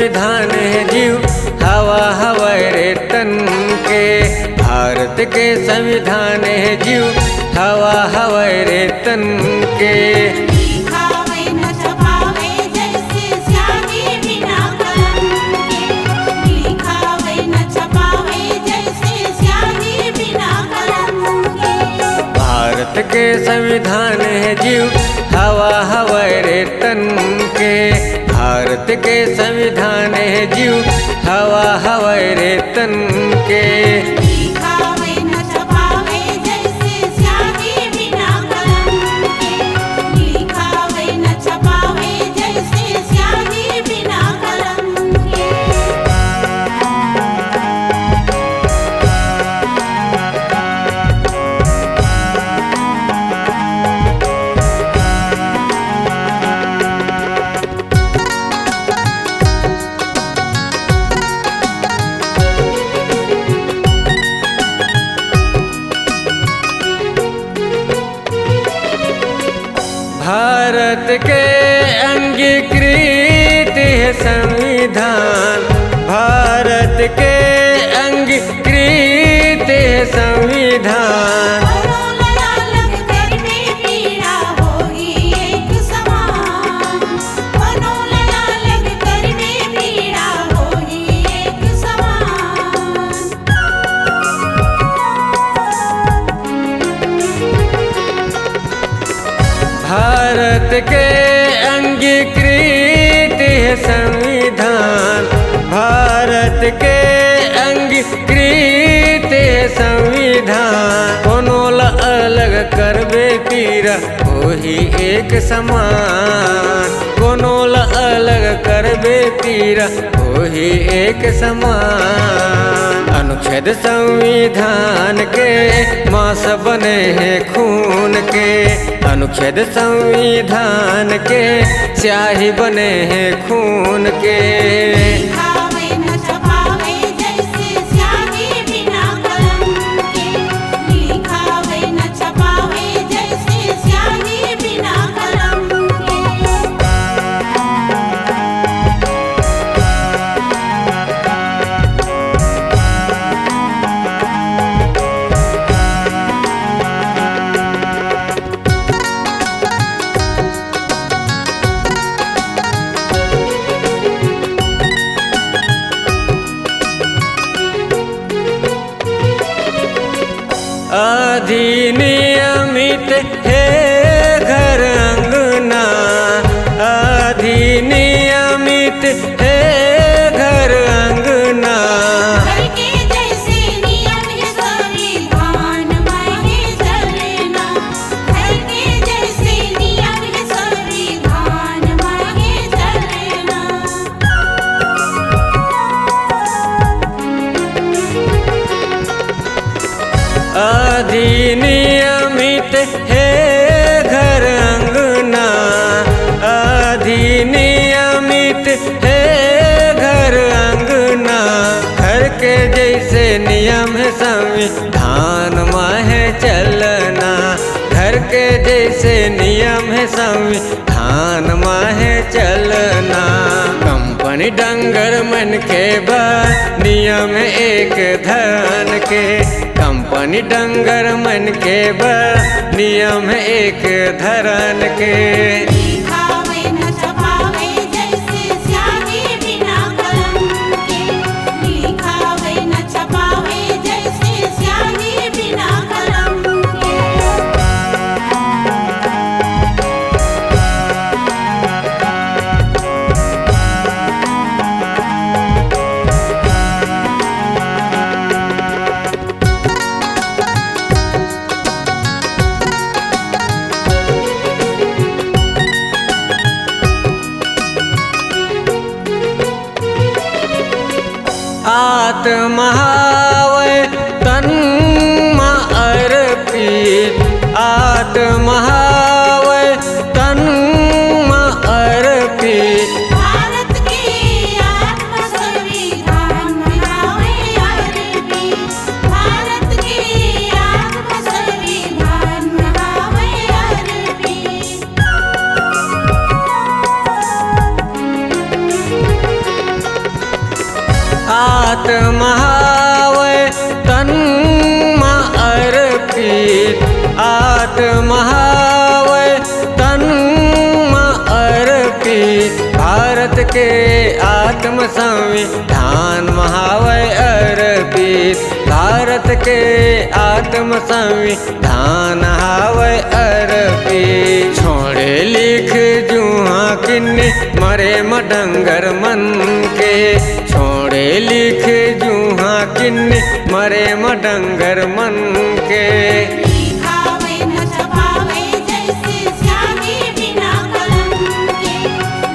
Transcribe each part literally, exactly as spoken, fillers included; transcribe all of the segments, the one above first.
संविधान हे जीव, हवा हवय रे तन के। भारत के संविधान हे जीव, हवा हवय रे तन के। लिखावे न छपावे जैसे स्याही बिना कलम के। लिखावे न छपावे जैसे स्याही बिना कलम के। भारत के संविधान हे जीव, हवा हवय रे तन के। भारत के संविधान हे जीव, हवा हवय रे तन के। लिखावे न छपावे जैसे स्याही बिना कलम के। लिखावे न छपावे जैसे स्याही बिना कलम के। भारत के अंगीकृत हे संविधान, भारत के अंगीकृत हे संविधान। कोनो ला अलग करबे पीड़ा होही एक समान। कोनो ला अलग करबे पीड़ा होही एक समान। भारत के अंगीकृत हे संविधान, भारत के अंगीकृत हे संविधान। कोनो ला अलग करबे पीड़ा होही एक समान, कोनो ला अलग करबे पीड़ा होही एक समान। अनुच्छेद संविधान के मास बने हे खून के, अनुच्छेद संविधान के स्याही बने हे खून के। लिखावे न छपावे जैसे स्याही बिना कलम के। लिखावे न छपावे जैसे स्याही बिना कलम के। अधिनियमित हे घर अंगना, अधिनियमित हे घर अंगना। घर के जैसे नियम हे संविधान माहे चलना, घर के जैसे नियम हे संविधान माहे चलना। अधिनियमित हे घर अंगना, अधिनियमित हे घर अंगना। घर के जैसे नियम हे संविधान माहे चलना, घर के जैसे नियम हे संविधान धान माहे चलना। कंपनी डंगर मन के बर नियम एक धरन के, कंपनी डंगर मन के बर नियम एक धरन के। लिखावे न छपावे जैसे स्याही बिना कलम के, लिखावे न छपावे जैसे स्याही बिना कलम के। आत्मा हावय तन म अर्पित, आत्मा हावय तन म अर्पित। भारत के आत्मा संविधान म हावय अर्पित, भारत के आत्मा संविधान म हावय अर्पित। आत्मा हावय तन म अर्पित, आत्मा हावय तन म अर्पित, भारत के आत्म संविधान म हावय अर्पित, भारत के आत्म संविधान हावय अर्पित। छोड़े लिख जुहा किन्नी मरे म डंगर मन के, छोड़े लिख जुहा किन्नी मरे म डंगर मन के। लिखावय न छपावय जैसे स्याही बिना कलम के,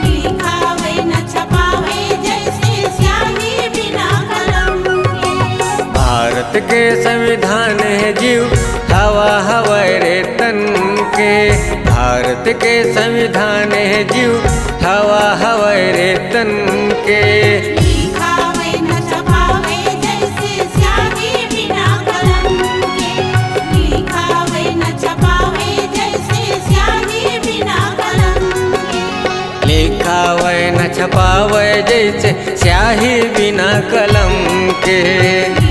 लिखावय न छपावय जैसे स्याही बिना कलम के। भारत के संविधान हे जीव, हवा हवय रे तन के। भारत के संविधान हे जीव, हवा हवय रे तन के। लिखावय न छपावय जैसे स्याही बिना कलम के, लिखावय न छपावय जैसे स्याही बिना कलम के। लिखावय न छपावय जैसे स्याही बिना कलम के।